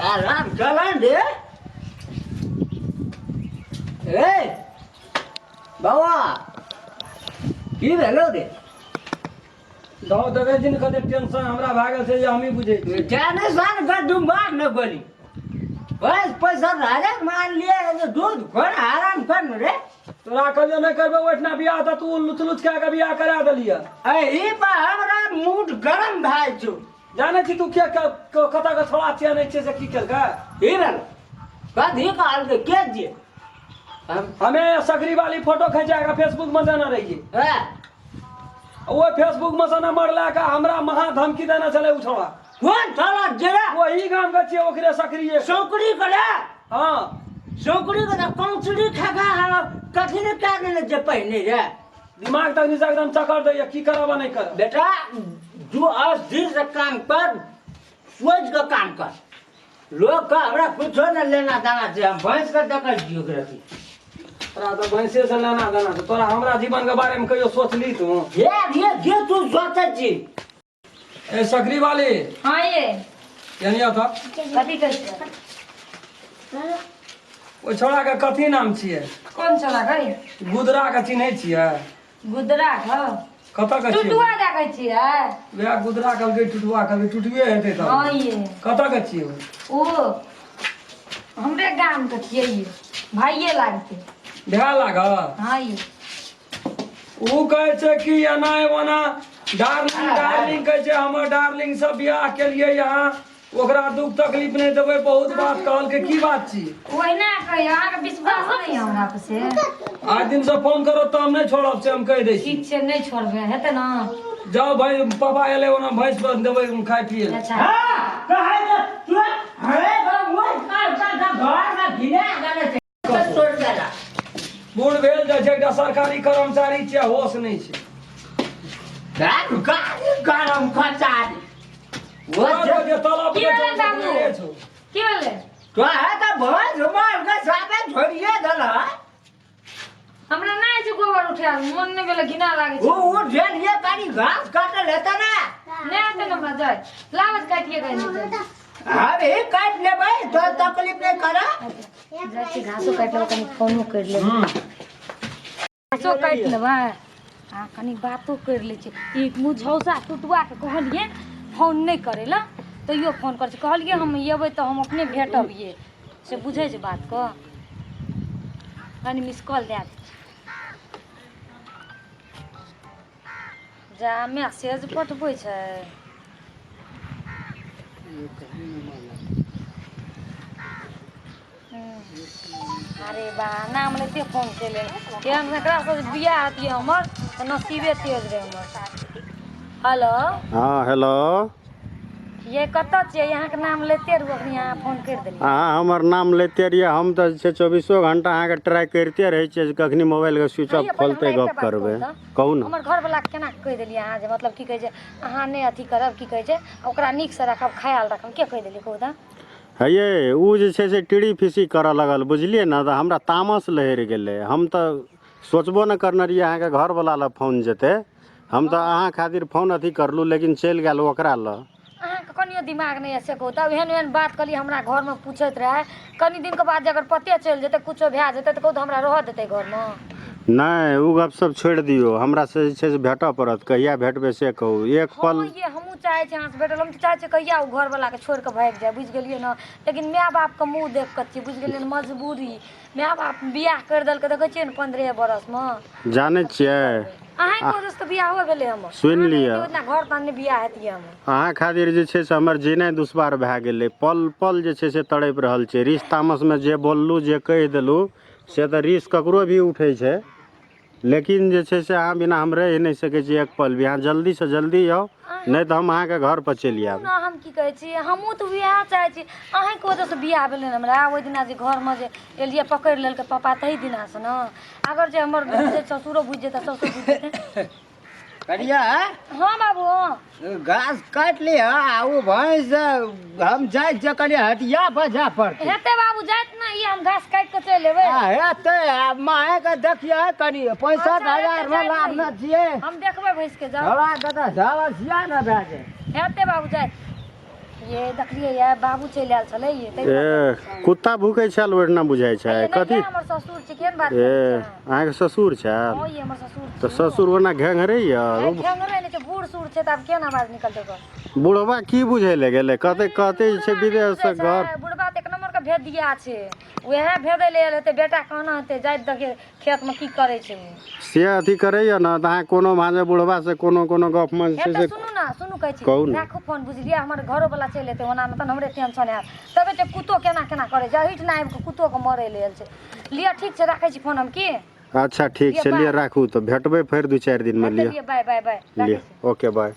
आराम चलन रे ए बाबा की भेलो रे दहो देखै छी ने कते टेंशन हमरा भए गेल छै जे हमही बुझै छी टेंशन के डुम्बा न गोली बस पैसा राजा मान लिए तो दूध कोन आराम कर रे तोरा कहलियो नहि करबै ओहिठिना बियाह तऽ तू लुच लुच कए कऽ बियाह करा देलियै एहि पर हमरा मूड गरम भए छौ जानै छी तू के कतऽ के छोड़ा छियै नहि छियै से की केलकै की भेल कथी कहलकै के जे हम हमे सकरी वाली फोटो खिंचा कऽ फेसबुक में देने रहियै हँ ओ फेसबुक में से नंबर लए कऽ हमरा महा धमकी देने छलै ओ छोड़ा कोन छोड़ा जेरा वही गाम के छियै ओकरे सकरिये सौकरी करे हाँ सौकरी के तऽ कौचरी खा खा हम कथी ने कए देने जे पहिने रे दिमाग तक नीचा एकदम चक्कर दैया की करब आ नहि करब बेटा जो अस्थिर से काम कर सोच के काम कर लोग का हमरा कुछो न लेना देना छै हम भैंस के देखै छियै ओकरा की। तोरा तऽ भैंसे से लेना देना छै तोरा हमरा जीवन के बारे में कहियो सोचली तू हे रे जे तू सोचै छी ए सकरी वाली हाँ ये यानी था कथी कहै छै ओहि छोड़ा के कथी नाम छियै कोन छोड़ा गई गुदरा के चिन्है छियै गुदरा ख कतऽ के छियै टुटुआ देखै छियै वएह गुदरा कहलकै टुटुआ कहलकै टुटुए हेतै तऽ हाँ ये कतऽ के छियै ओ? ओ हमरे गाम के छियै ये भाइये लागतै भए लागल हाँ ये ओ कहै छै कि एना ओना डार्लिंग डार्लिंग कहै छै हमर डार्लिंग सब बियाह केलियै यहाँ ओकरा दुख तकलीफ नहि देबै बहुत बात कहलकै की बात छी ओहिना कहियो अहाँके विश्वास नहि यऽ हमरा पर से आइ दिन से फोन करब तऽ हम नहि छोड़ब से हम कहि दै छी ठीक छै नहि छोड़बै हेतै ने जाओ भाई पापा एलै ओना भैंस पर देबै खाय पिए लए। अच्छा हाँ कहै जे तू हरे भगवान का का घर में घिना गेल छै छोड़ देला बूढ़ भेल जाइ छै एकटा सरकारी कर्मचारी छियै होश नहि छै गाड़ी गरम खचारी वो तोरा जे तलब की के भेलै छौ, बाबू? से छौ। की भेलै तो है तो भैंस मार के साथे छोड़िए देला हमरा नहि छै गोबर उठायल मन नहि भेलै घिना लागै वो छै वो झेलिए कनी घास काटल हेतै ना नहि हेतै ने हमरा जाय लाबत काटिए गए नहि हम ही काट लेबै तो तकलीफ नहीं करा जाइ छी घासो काटि लेबै कनि फोनो करि लेबै हूँ। घासो काटि लेबै आ कनि बातो करि लै छी ई मुझौसा टुटुआके कहलियै फोन नहि करै लए तैयो फोन करै छै कहलियै हम अयबै तऽ हम अपने भेटब ये से बुझै छै बातके कनि मिस कॉल दए दै छी जा मैसेज पठबै छै अरे बा नाम लेते फोन केले केहन एकरा से बियाह होतियै हमर तऽ नसीबे तेज रहे हमर हेलो हँ हेलो ये कतऽ छियै अहाँके नाम लेते रहू अखनी अहाँ फोन करि देलियै अहाँ हमर नाम लैते रहियै हम तऽ जे छै चौबीसो घंटा अहाँके ट्राइ करिते रहै छियै जे कखनी मोबाइलके स्विच हँ ऑफ यै, पहिले खोलतै हमरा एकटा गप बात करबै कहू तऽ कहू ने हमर घरवलाके केना कहि देलियै अहाँ जे मतलब की कहै छै अहाँ नहि अथी करब की कहै छै ओकरा नीकसँ राखब ख्याल राखब के कहि देलियै कहू तऽ हे यै ओ जे छै से टिड़ी फीसी करऽ लगल बुझलियै ने तऽ हमरा तामस लहरि गेलै हम तऽ सोचबो नहि करने रहियै अहाँके घरवला लग फोन जेतै हम तऽ अहाँ खातिर फोन अथी करलहुँ लेकिन चलि गेल ओकरा लग अहाँके कनियो दिमाग नहि यऽ से कहू तब एहन एहन बात कहलियै हमरा घरमे पूछैत रहए कनि दिनके बाद जे अगर पते चलि जेतै किछो भए जेतै तऽ कहू तऽ हमरा रहऽ देतै घरमे नहि ओ गपशप छोड़ि दियौ हमरा से जे छै से भेटऽ पड़त कहिया भेटबै से कहू एक हँ पल ये हमहूँ चाहै छी अहाँसँ भेटल हम तऽ चाहै छी कहिया ओ घरवलाके छोड़ि कऽ भागि जाय बुझि गेलियै ने लेकिन माय बापके मुँह देख कऽ छियै बुझि गेलियै ने मजबूरी माय बाप बियाह करि देलकै देखै छियै ने 15 बरसमे जानै छियै अहाँके वजहसँ तऽ बियाहो भेलै हमर सुनि लिअ ओतना घर तर नहि बियाह हेतियै हमर अहाँ खातिर जे छै से हमर जीनाइ दुश्वार भए गेलै पल पल जे छै से तड़पि रहल छै रिस तामसमे जे बोललहुँ जे कहि देलहुँ से तऽ रिस ककरो भी उठै छै लेकिन जे छै से अहाँ बिना हम रहि नहि सकै छी एक पल भी अहाँ जल्दीसँ जल्दी आउ नहि तऽ हम अहाँके घरपर चलि आयब ने हम की कहै छी हमहूँ तऽ उएह चाहै छी अहीँके वजहसँ बियाह भेलै ने हमरा ओहि दिना जे घरमे जे एलियै पकड़ि लेलकै पापा तही दिनासँ ने अगर जे हमर जे ससुरो बुझि जेतै ससुर बुझि जेतै करिया हाँ बाबू हाँ घास काटि लिह आ ओ भैंस हम जाइ छियै कनि हटिया पर जाय पड़तै हेतै बाबू जाइत ने ई हम घास काटि कऽ चलि एबै आ हेतै आ माहे देखियै कनि 65 अच्छा, हेतै, हजार मे जाइत लाभ रही। ने छियै हम देखबै भैंस के जाउ हमरा के तऽ समस्या ने भए जाइ हेतै बाबू जाइत ये देखलियै ये बाबू चलि आयल छलै ये ताहि ए दुआरे। कुत्ता भूकै छल ओहिना बुझाइ छै ये नहि, कथी ये हमर ससुर छै केहन बात ए करै छै अहाँके ससुर छल हँ ये हमर ससुर तऽ छै ससुर ओना घेंघरैया ए, घेंघरे नहि छै बूढ़ सूढ़ छै तऽ आब केहन आवाज निकलतै ओकर बुढ़वा की बुझै लए गेलै कहते कहते जे छै बुढ़बा नहि विदेश से बुझै छै, घर बुढ़बा तऽ एक नंबर के भेदिया छै उएह भेदै लए आयल हेतै बेटा कहना हेतै जाइत देखियै खेतमे की करै छै ओ से अथी करैया ने तऽ अहाँ कोनो भाँजे बुढ़वा से कोनो कोनो गपमे जे हे छै तऽ से सुनू ने सुनू कहै छी कहू ने। राखू फोन बुझलियै हमर घरो वाला चलि एतै ओना मे तहन हमरे टेंशन हैत तबे तऽ कुत्तो केना केना करै छै एहिठिना आबि कऽ कुत्तो के मरै लेल आयल छै लिअ ठीक छै राखै छी फोन हम की अच्छा ठीक छै लिअ, लिअ बाय। राखू तऽ भेटबै फेर 2-4 दिनमे हेतै लिअ लिअ बाय बाय बाय राखै लिअ छी ओके बाय।